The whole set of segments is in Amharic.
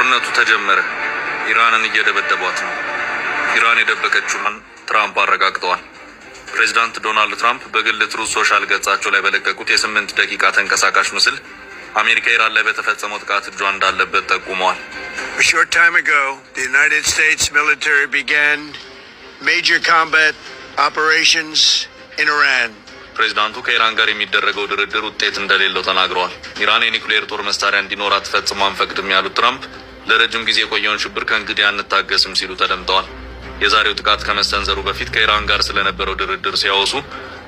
ጦርነቱ ተጀመረ። ኢራንን እየደበደቧት ነው። ኢራን የደበቀችውን ትራምፕ አረጋግጠዋል። ፕሬዚዳንት ዶናልድ ትራምፕ በግል ትሩዝ ሶሻል ገጻቸው ላይ በለቀቁት የ8 ደቂቃ ተንቀሳቃሽ ምስል አሜሪካ ኢራን ላይ በተፈጸመው ጥቃት እጇ እንዳለበት ጠቁመዋል። A short time ago, the United States military began major combat operations in Iran. ፕሬዚዳንቱ ከኢራን ጋር የሚደረገው ድርድር ውጤት እንደሌለው ተናግረዋል። ኢራን የኒውክሌር ጦር መሳሪያ እንዲኖራት ፈጽሞ አንፈቅድም ያሉት ትራምፕ ለረጅም ጊዜ የቆየውን ሽብር ከእንግዲህ አንታገስም ሲሉ ተደምጠዋል። የዛሬው ጥቃት ከመሰንዘሩ በፊት ከኢራን ጋር ስለነበረው ድርድር ሲያወሱ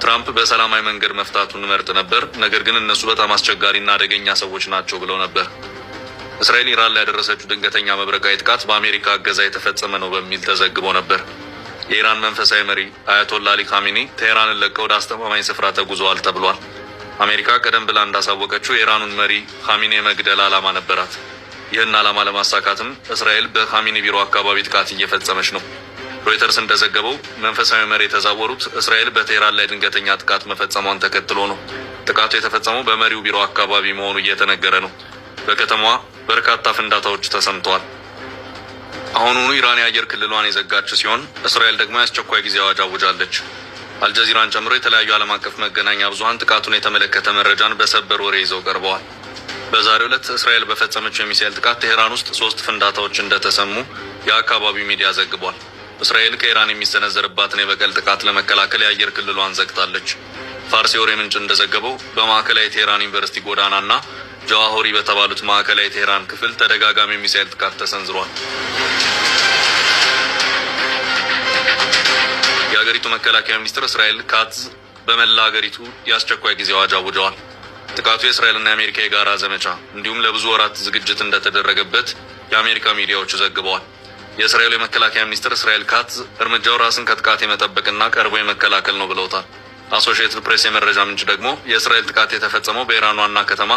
ትራምፕ በሰላማዊ መንገድ መፍታቱን እመርጥ ነበር፣ ነገር ግን እነሱ በጣም አስቸጋሪና አደገኛ ሰዎች ናቸው ብለው ነበር። እስራኤል ኢራን ላይ ያደረሰችው ድንገተኛ መብረቃዊ ጥቃት በአሜሪካ እገዛ የተፈጸመ ነው በሚል ተዘግቦ ነበር። የኢራን መንፈሳዊ መሪ አያቶላ አሊ ካሚኒ ቴህራንን ለቀው ወደ አስተማማኝ ስፍራ ተጉዘዋል ተብሏል። አሜሪካ ቀደም ብላ እንዳሳወቀችው የኢራኑን መሪ ካሚኒ የመግደል ዓላማ ነበራት። ይህን ዓላማ ለማሳካትም እስራኤል በካሚኒ ቢሮ አካባቢ ጥቃት እየፈጸመች ነው። ሮይተርስ እንደዘገበው መንፈሳዊ መሪ የተዛወሩት እስራኤል በቴህራን ላይ ድንገተኛ ጥቃት መፈጸሟን ተከትሎ ነው። ጥቃቱ የተፈጸመው በመሪው ቢሮ አካባቢ መሆኑ እየተነገረ ነው። በከተማዋ በርካታ ፍንዳታዎች ተሰምተዋል። አሁኑኑ ኢራን የአየር ክልሏን የዘጋች ሲሆን እስራኤል ደግሞ የአስቸኳይ ጊዜ አዋጅ አውጃለች። አልጀዚራን ጨምሮ የተለያዩ ዓለም አቀፍ መገናኛ ብዙኃን ጥቃቱን የተመለከተ መረጃን በሰበር ወሬ ይዘው ቀርበዋል። በዛሬው ዕለት እስራኤል በፈጸመችው የሚሳኤል ጥቃት ቴህራን ውስጥ ሶስት ፍንዳታዎች እንደተሰሙ የአካባቢው ሚዲያ ዘግቧል። እስራኤል ከኢራን የሚሰነዘርባትን የበቀል ጥቃት ለመከላከል የአየር ክልሏን ዘግታለች። ፋርስ የወሬ ምንጭ እንደዘገበው በማዕከላዊ ቴህራን ዩኒቨርሲቲ ጎዳናና ጀዋሆሪ በተባሉት ማዕከላዊ ቴህራን ክፍል ተደጋጋሚ የሚሳኤል ጥቃት ተሰንዝሯል። የሀገሪቱ መከላከያ ሚኒስትር እስራኤል ካትዝ በመላ ሀገሪቱ የአስቸኳይ ጊዜ አዋጅ አውጀዋል። ጥቃቱ የእስራኤልና የአሜሪካ የጋራ ዘመቻ እንዲሁም ለብዙ ወራት ዝግጅት እንደተደረገበት የአሜሪካ ሚዲያዎች ዘግበዋል። የእስራኤሉ የመከላከያ ሚኒስትር እስራኤል ካትዝ እርምጃው ራስን ከጥቃት የመጠበቅና ቀርቦ የመከላከል ነው ብለውታል። አሶሺየትድ ፕሬስ የመረጃ ምንጭ ደግሞ የእስራኤል ጥቃት የተፈጸመው በኢራን ዋና ከተማ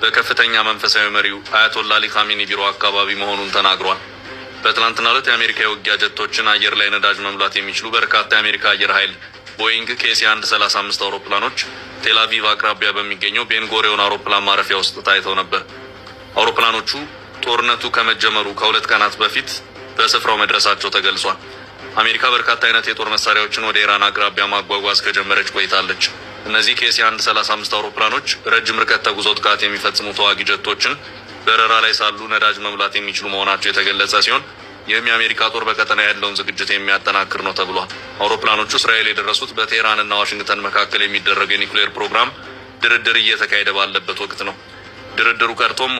በከፍተኛ መንፈሳዊ መሪው አያቶላ አሊ ካሚኒ ቢሮ አካባቢ መሆኑን ተናግሯል። በትናንትናው ዕለት የአሜሪካ የውጊያ ጀቶችን አየር ላይ ነዳጅ መሙላት የሚችሉ በርካታ የአሜሪካ አየር ኃይል ቦይንግ KC 135 አውሮፕላኖች ቴል አቪቭ አቅራቢያ በሚገኘው ቤንጎሪዮን አውሮፕላን ማረፊያ ውስጥ ታይተው ነበር። አውሮፕላኖቹ ጦርነቱ ከመጀመሩ ከ2 ቀናት በፊት በስፍራው መድረሳቸው ተገልጿል። አሜሪካ በርካታ አይነት የጦር መሳሪያዎችን ወደ ኢራን አቅራቢያ ማጓጓዝ ከጀመረች ቆይታለች። እነዚህ KC 135 አውሮፕላኖች ረጅም ርቀት ተጉዘው ጥቃት የሚፈጽሙ ተዋጊ ጀቶችን በረራ ላይ ሳሉ ነዳጅ መሙላት የሚችሉ መሆናቸው የተገለጸ ሲሆን ይህም የአሜሪካ ጦር በቀጠና ያለውን ዝግጅት የሚያጠናክር ነው ተብሏል። አውሮፕላኖቹ እስራኤል የደረሱት በቴህራን እና ዋሽንግተን መካከል የሚደረገው የኒውክሌር ፕሮግራም ድርድር እየተካሄደ ባለበት ወቅት ነው። ድርድሩ ቀርቶም